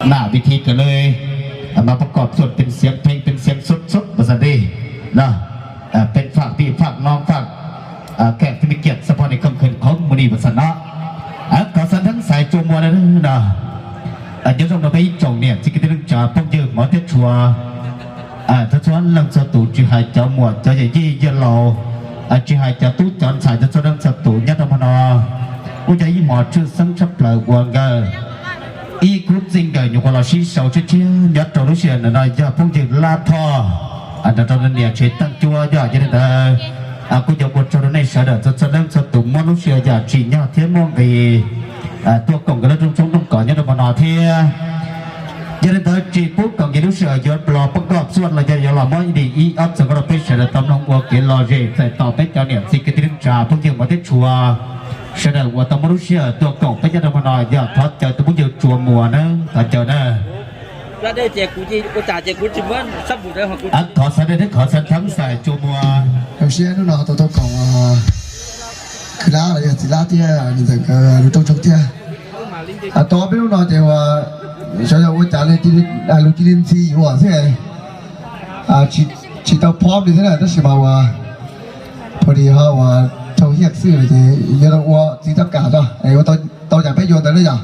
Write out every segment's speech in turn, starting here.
หน้าเวทีกันเลย มาประกอบส่วนเป็นเสียงเพลงเป็นเสียงสดๆ ภาษาดีนะ เป็นฝากพี่ฝากน้องฝากแขกที่มีเกียรติสะพอในค่ำคืนของมื้อนี้ ภาษาเนาะ ขอเชิญทั้งสายจัวมัวเลยนะ Nyob zoo rau peb ib tsoom niam txiv kwv tij neej tsa phooj ywg hmov thiab tshua, txhua txhua leej txhua tus, tsis hais cov muam cov yawm yij yawg laus, tsis hais cov tub cov ntxhais, txhua txhua leej txhua tus nyob rau hmo no, kuj yog ib hmo tshwj xeeb tshaj plaws uas nkawd ib khub txij nkawm nyuam qhuav los sib sau tshiab tshiab nyob rau lub sij hawm no yog phooj ywg Lab Thoj nrog rau niam tsev Teej Cuab yog. Yog li ntawd, kuj yuav ua tsaug rau nej sawv daws txhua txhua leej txhua tus muab lub sij hawm yam tsim nyog thiab muaj nqis tuaj koom nkawd lub rooj tshoob rooj kos nyob rau hmo no thiab. Yog li ntawd tsis pub kom nqis lub sij hawm, yuav los poob nkoj xuaj los yog yuav los muab ib ib ob txog nkauj rau peb sawv daws tau mloog ua kev lom zem txais tos peb cov niam txiv kwv tij neej tsa phooj ywg hmov thiab tshua sawv daws uas tau muab lub sij hawm tuaj koom peb nyob rau hmo no. Yog thov caw tus phooj ywg Tsuas Muas nawb, thov caw nawb. Thov xav dej thiab thov xav thab xais Tsuas Muas. Rau siab hnub no tau tau koom kwv Lab los yog txiv Lab thiab niam ntxawm nkawd lub rooj tshoob thiab. Tau peb hnub no ces uas sawv daws ua cas li lus cia li ntxhi yuav xwb, tsis tau phob li thiab na, tab sis mas uas pho di ho uas raug hiaj xwb ces yuav tau ua txiv tab kam tso es ua tau yam peb yuav ntawd na yom.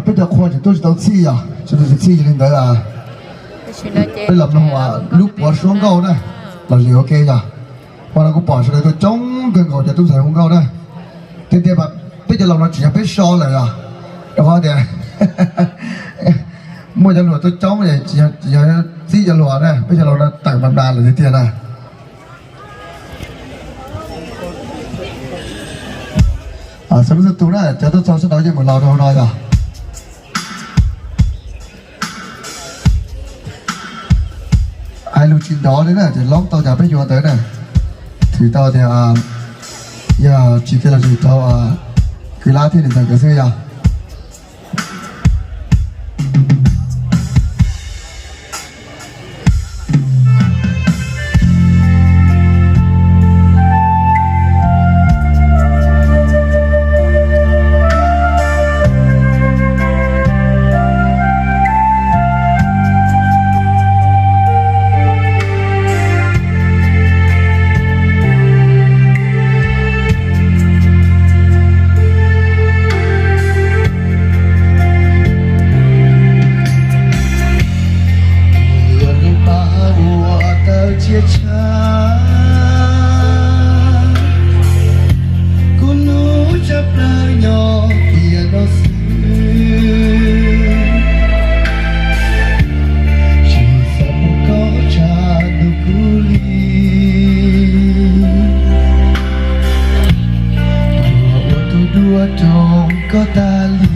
Peb cov qhua tseem tuaj tsis tau txhij yog, tsis tau txhij yog li ntawd peb los mloog lub puav suab nkauj na, los zem ua ke yog. Hmo no kuv pom sawv daws tuaj coob kawg nkaus cov tub ntxhais hu nkauj na. Tiag tiag mas peb cov laus no tsis yog peb so lawm os, rau qhov tias muaj cov hluas tuaj coob, tsis yog txib cov hluas na, peb cov laus no tawm mas mas lawm tiag tiag na. Xav lub xav tus na, cov tuaj txog sab nraud yeej mus laus rau hauv no yog. Hais lus tsis nrov li na, ces loob tau cas peb yuav ntawd na. Thwm tau tias yog tsis kiag los thwm tau kwv Lab thiab niam ntxawm nkawd xwb yog. Yog lub pab uas tawv tsiaj tshaj, kuv lub tshaj plaws nyob tiam no xwb. Tsis xav pub koj tsa ntuj kuv li, yuav ua tus dua rau koj tas li.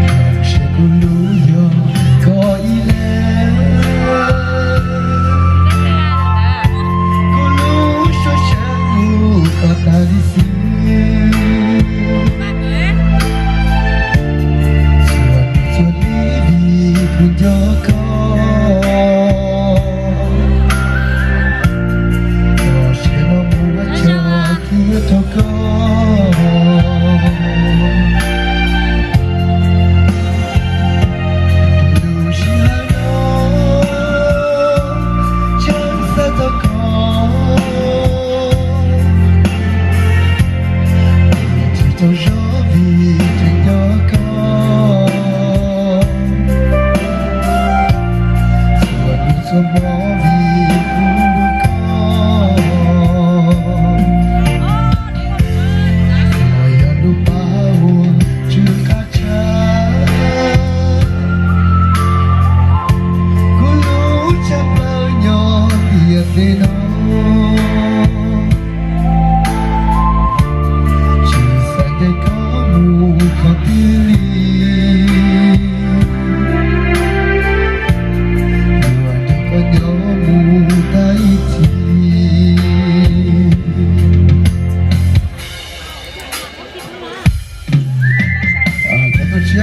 Yog seb kuv lub yog koj ib leeg, kuv lub suab sab lub koj tas li xwb. Txhua hnub txhua hnub vim kuv nco koj, koj siab no mus ua tsaug thiab rau koj. Lub sij hawm no tseem xav txog koj, tsis tau zov vim tseem nco koj. Txhua hnub txhua hmo vim kuv hlub koj, koj yog lub pab uas tsw qab tshaj kuv lub tshaj plaws nyob tiam teb no. Tsis xav ncaim koj mus qhov twg li,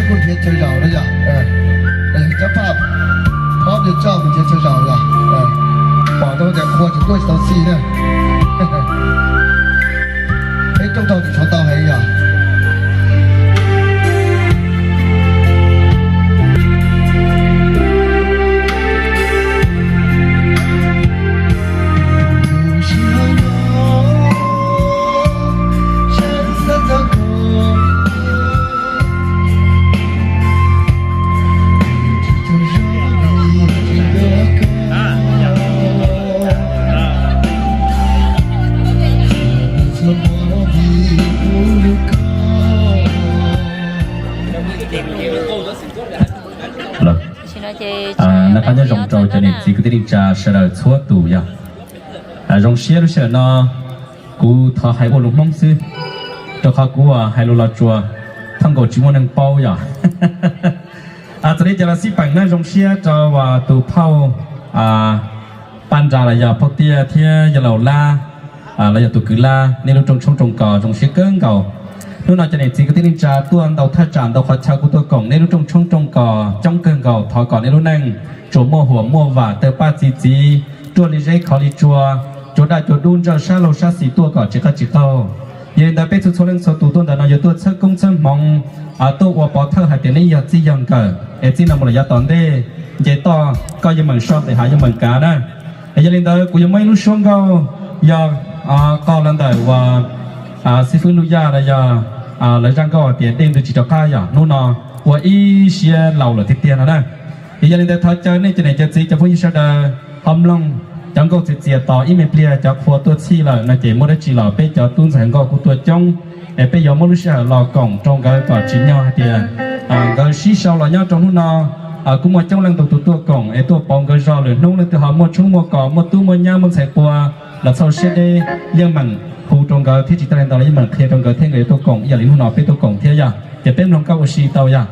Kuj nrhiav chaw zaum na yog, cov pab phob nws coj mus nrhiav chaw zaum yog, pom rau tias qhua tseem tuaj tsis tau txi na. Peb rooj raug tus tsov tau heev yog. Noj qab nyob zoo rau cov niam txiv kwv tij neej tsa sawv daws txhua tus yog. Zoo siab lub sij hawm no kuv thov hais ua lus Hmoob xwb, rau qhov kuv hais lus Los Tsuas thaj nkaus tsis muaj neeg paub yog. Txawm li cas los xij peem na, zoo siab rau tus phauj Paj Nra los yog phauj Tiaj thiab yawg laus Lab los yog tus kwv Lab, nej lub rooj tshoob rooj kos zoo siab kawg nkaus. Hnub no cov niam txiv kwv tij neej tsa tuaj ntau thaj tsam ntau qhov chaw kuj tuaj koom nej lub rooj tshoob rooj kos coob kawg nkaus. Thov kom nej lub neej tsuas muaj huam muaj vam, tawg paj txi txiv, ruaj li zeb khov li tsua, cua daj cua dub ntsawj sab laug sab xis tuaj kom tsis qab tsis qaug. Yog li ntawd peb txhua txhua leej txhua tus tuaj ntawm no yuav tuaj txhawb koob txhawb hmoov, tuaj ua pov thawj hais tias neb yog txij yog nkawm es txij no mus lawm yav tom ntej, nce toj koj yeej meem so ntes hav yeej meem kav na. Es yog li ntawd kuv yuav muab ib lub suab nkauj yog qog los ntawm uas xib fwb Nuj Yaj los yog lawv zaj nkauj hais tias dej ntws tsis rov qab yog hnub no ua ib siab laus lawm tiag tiag no na. Es yog li ntawd thov caw nej cov niam cov txiv cov phooj ywg sawv daws ho mloog cov nkauj txias txias tos ib me pliag cov qhua tuaj txhij lawm no ces muaj dab tsi los peb cov tub ntxhais nkauj kuj tuaj coob, es peb yuav muab lub sij hawm los koom rau nkawd kom tsim nyog hais tias nkawd sib sau los nyob rau hnub no. Kuj muaj coob leej ntau tus tuaj koom es tuaj pauv nkawd zog, lwm hnub leej twg ho muaj tshoob muaj kos muaj tub muaj nyab muaj ntxhais puag los txhob siab deb yeej meem hu rau nkawd thiab tsis tas li ntawd los yeej meem qhia rau nkawd thiab nkawd yuav tuaj koom ib yam li hnub no peb tuaj koom thiab yog. Ces peb mloog nkauj ua si tau yog.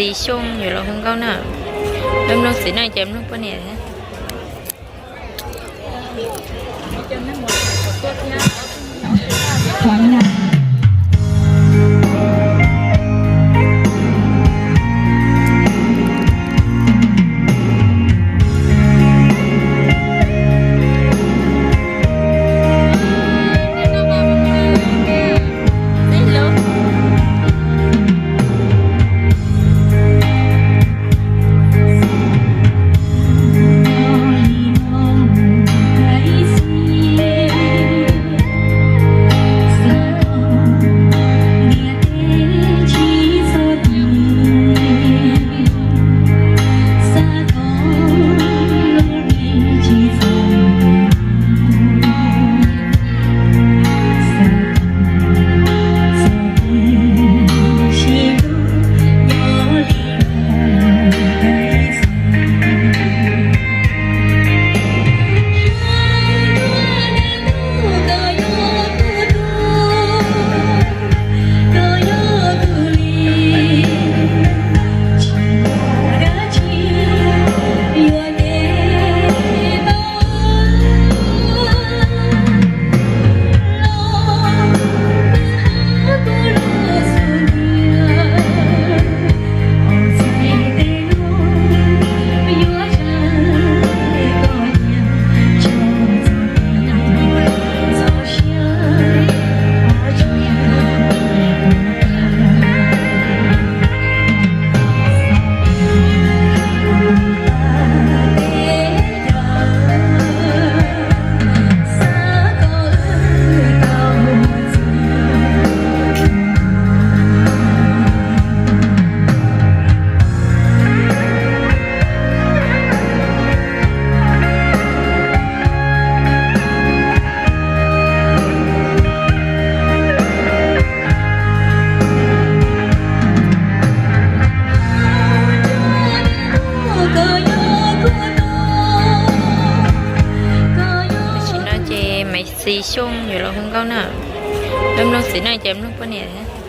Txiv Xyooj yuav los hu nkauj na. Mloog txiv na ces mloog poj niam. Tam sim no ces Maiv Txiv Xyooj yuav los hu nkauj na. Mloog txiv na ces mloog poj niam.